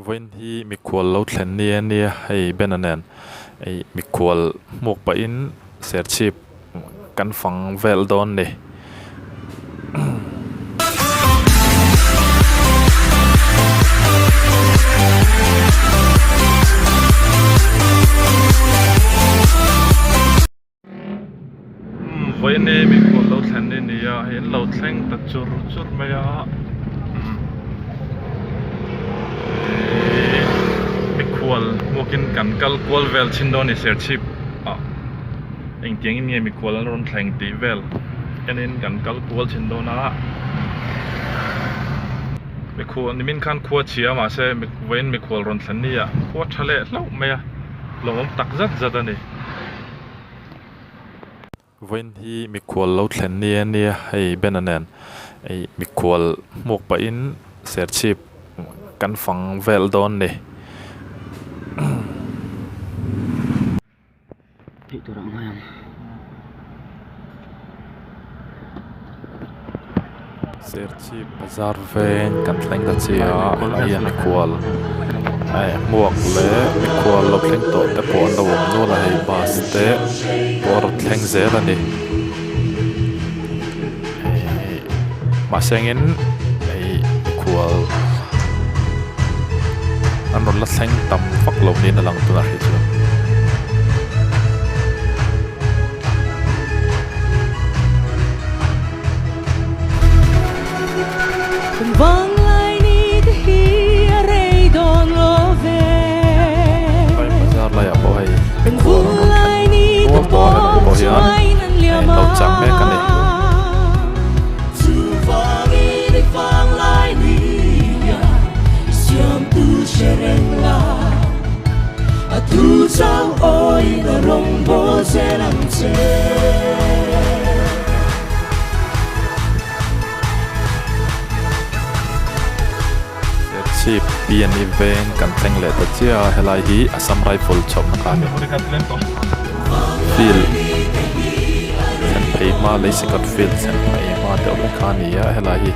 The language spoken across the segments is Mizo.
Vawiin hi mikhual lo thlen ni a nia hei Ben-a nen ih mikhual hmuak pahin serchhip kan fang vel dawn ni. Vawiin hi mikhual lo thlen ni ni a hei an lo thleng ta chur chur mai a ihh mikhual hmuakin kan kal kual vel chhin dawn a ni serchhip ah engtiang in nge mikhual an rawn thleng tih vel enin kan kal kual chhin dawn a mikhual nimin khan khua chhia mahse vawiin mikhual rawn thlen ni ah khua tha leh hlauh mai a lawmawm tak zat zat a ni. Vawiin hi mikhual lo thlen ni a nia hei Ben-a nen ih mikhual hmuak pahin serchhip kan fang vel dawn ni. Theih tur ah ngai ang. Serchhip bazar veng kan thleng ta chi a hei a mikhual eh hmuak leh mikhual lo thleng tawh te pawh an lo awm nual a hei bus te pawh a rawn thleng zel a ni eh mahse engin hei mikhual an rawn la thleng tam vak lo niin a lang tunah hrih chuan. Bazar laiah pawh hei mikhual an rawn thleng nual tawh a helai pawh hian hei an lo chang mek a ni. Serchhip P&E veng kan thleng leh ta chiah a helai hi Assam Rifle chhohna kha a ni. Field thlen phei hma Leisekawt field thlen phei hma deuh hlek kha a ni a helai hi.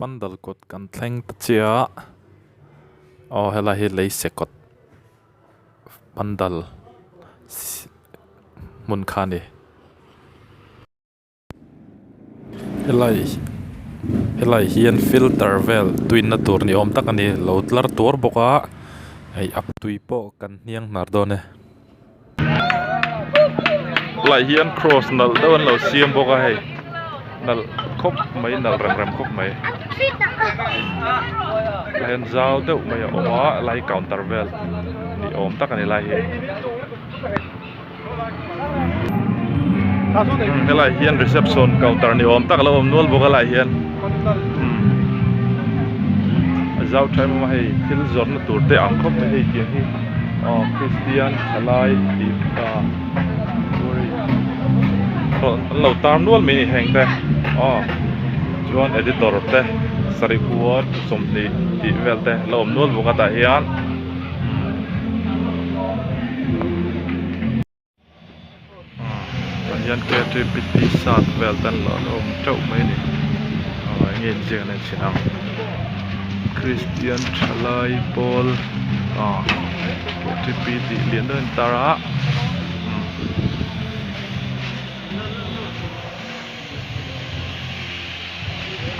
Pandal kawt kan thleng ta chiah a aw helai hi lei se kawt pandal hmun kha a ni. Helai helai hian filter vel tuina tur ni awm tak a ni lo tlar tuar bawk a hei a tui pawh kan hniang hnar dawn e. Helai hian cross nalh deuh an lo siam bawk a hei nalh khawp mai nalh rem rem khawp mai helai hian zau deuh mai a awm a helai hi counter vel ni awm tak a ni lai hi. Helai hian reception counter ni awm tak a lo awm nual bawk a lai hian a zau tha em em a hei thil zawrhna tur te ang khawp mai hei tiang hi aw christian thalai tih an lo tar nual mai a ni heng te aw chuan editor te sarih kua 20 tih vel te a lo awm nual bawk a tah hian. Tah hian ktp t-shirt vel te an lo awm teuh mai a ni aw eng nge inziak an en chhin ang Christian thalai pawl aw ktp tih lian deuh a intar a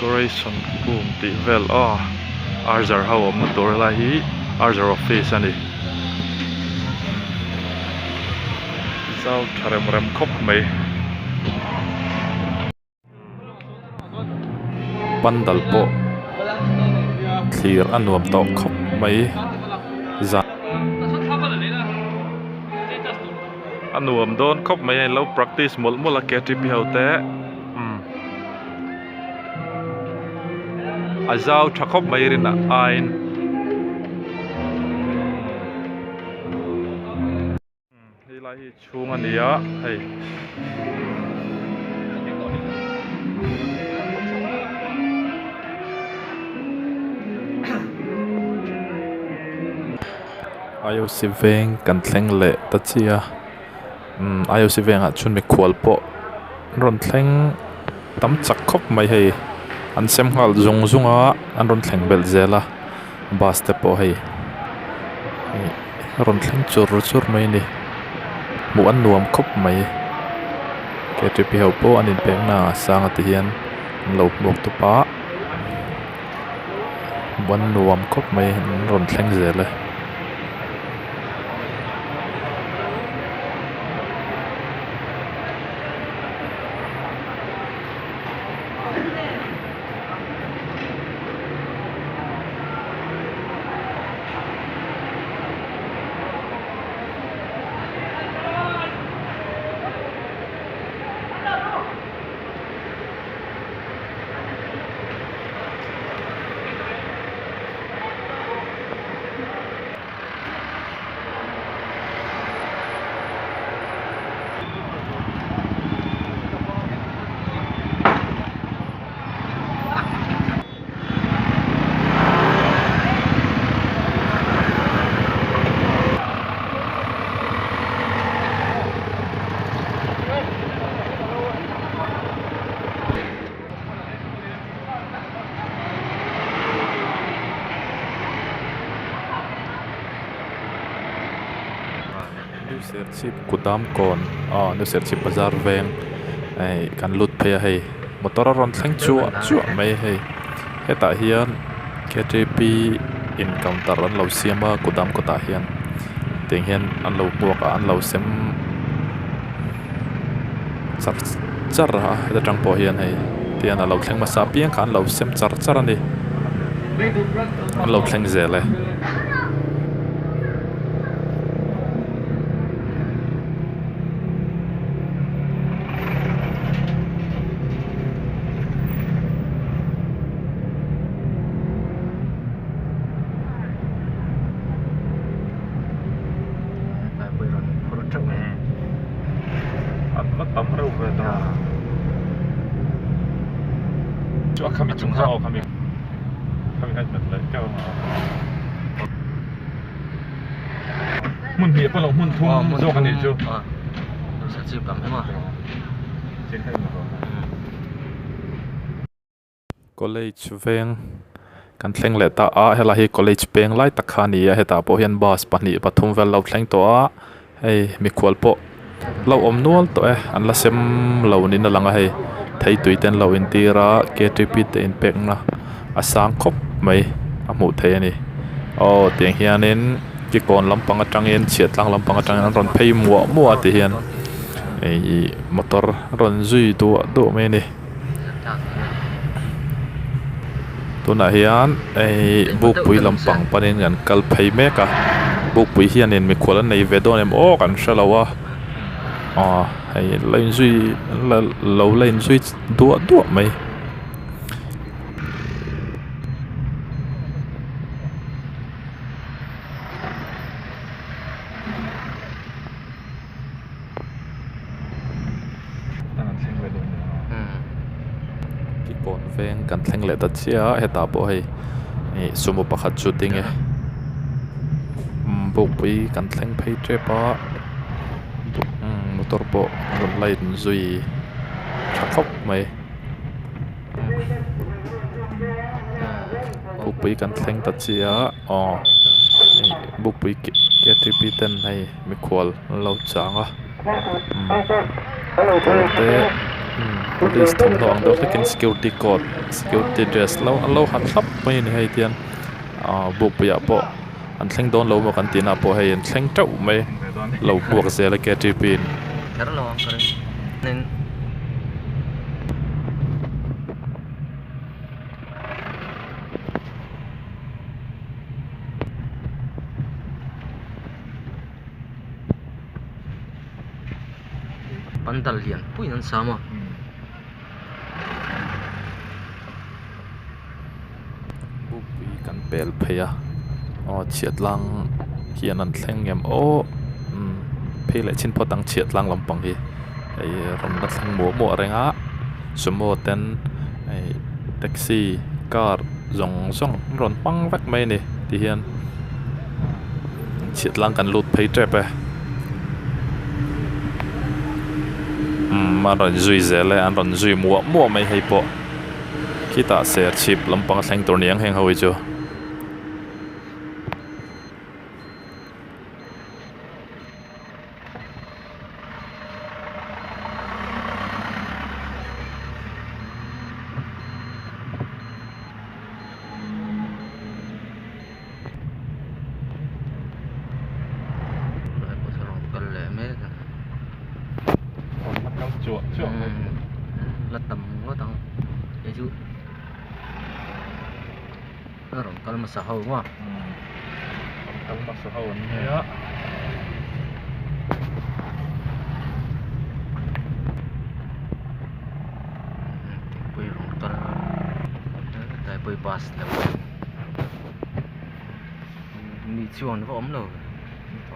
decoration room tih vel aw arzer ho awmna tur helai hi arzer office a ni. Zau tha rem rem khawp mai. Pandal pawh thlir a nuam tawh khawp mai zan a nuam dawn khawp mai a lo practice mawlh mawlh a ktp ho te umm a zau tha khawp mai rin aiin. Hei lai hi chhung a ni a hei I_O_C veng kan thleng leh ta chiah a umm I_O_C vengah chuan mikhual pawh an rawn thleng tam chak khawp mai hei an sem nghal zung zung a an rawn thleng belh zel a bus te pawh hei ih. A rawn thleng chur chur mai a ni hmuh an nuam khawp mai ktp ho pawh an inpekna a sang a ti hian an lo hmuak tawp a hmuh an nuam khawp mai an rawn thleng zel e. New Serchhip kudam kawn aw New Serchhip bazar veng hei kan lut phei a hei motor a rawn thleng chuah chuah mai hei hetah hian ktp in counter an lo siam a kudam kawtah hian tiang hian an lo hmuak a an lo sem char char a heta tang pawh hian hei tihian a lo thleng hmasa apiang kha an lo sem char char a ni an lo thleng zel e. Hmun hnih pawh lo hmun thum zawk a nih chu. College veng kan thleng leh ta a helai hi college peng lai tak kha a ni a hetah pawh hian bus pahnih pathum vel lo thleng tawh a hei mikhual pawh lo awm nual tawh e an la sem lo niin a lang a hei thei tui te an lo intir a ktp te inpekna a sang khawp mai a hmuh theih a ni aw tiang hianin kikawn lampang atangin chhiahtlang lampang atangin an rawn phei muah muah a ti hian ihh motor a rawn zui duah duah mai a ni. Tunah hian hei bukpui lampang panin kan kal phei mek a bukpui hianin mikhual an nei ve dawn em aw kan hre lo a aw hei la inzui lo la inzui duah duah mai. Kikawn veng kan thleng leh ta chiah a hetah pawh hei ih sumo pakhat chu ding e umm bukpui kan thleng phei tep a umm motor pawh rawn la inzui tha khawp mai bukpui kan thleng ta chiah a aw ih bukpui ktp ten hei. Mikhual an lo chang a umm kawr te umm police thawmhnaw ang deuh hlekin security coat security dress lo an lo han thlap mai a ni hei tian ahh bukpuiah pawh an thleng dawn lo maw kan tihna pawh hei an thleng teuh mai lo hmuak zel a ktp in. kher lo ang ka ring nen Pandal lian puiin an sam a. Bukpui kan pel phei a aw chhiat tlang hian an thleng ngem aw umm phei leh chin phawt ang chhiat tlang lampang hi hei rawn la thleng muah muah reng a sumo ten hei taxi car zawng zawng an rawn hmang vek mai a ni tihian chhiat tlang kan lut phei tep e umm a rawn zui zel e an rawn zui muah muah mai hei pawh. Khitah serchhip lampang a thleng tur ni ang heng ho hi chu. Lai pawh sawn rawn kal leh mek a. Rawn la kal chuah chuah mai. La tam ngawt ang hei chu a rawn kal hmasa ho maw. Rawn kal hmasa ho an nia. Thingpui rawn kal tlai pawh hi bus lo mi chuan va awm lo ve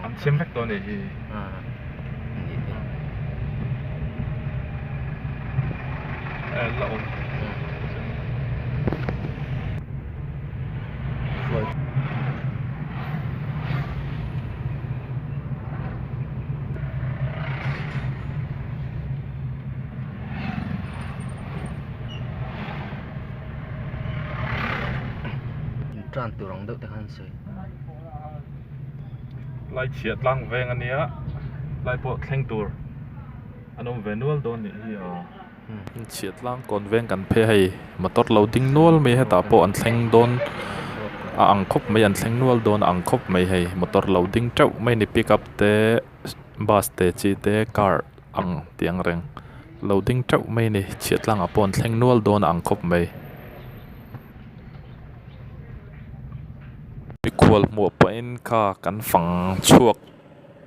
an chim vek tawh a nih hi nih hi la awm Tran tur ang deuh te khan sawi. Lai chhiah tlang veng a nia lai pawh thleng tur an awm ve nual dawn nih hi aw. Chhiah tlang kawn veng kan phei a hei motor lo ding nual mai hetah pawh an thleng dawn a ang khawp mai an thleng nual dawn a ang khawp mai hei motor lo ding teuh mai a ni pickup te bus te chi te car ang tih ang reng lo ding teuh mai a ni chhiah tlangah pawh an thleng nual dawn a ang khawp mai. Mikhual hmuh pahin kha kan fang chhuak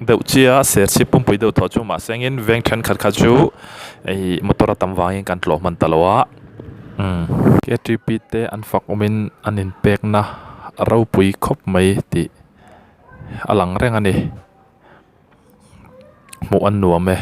deuh chiah a serchhip pumpui deuh tawh chu mahse engin veng thenkhat kha chu ih motor a tam vangin kan tlawh hman ta lo a umm K T P te an fak awmin an inpekna a ropui khawp mai tih a lang reng a ni. Hmuh an nuam e.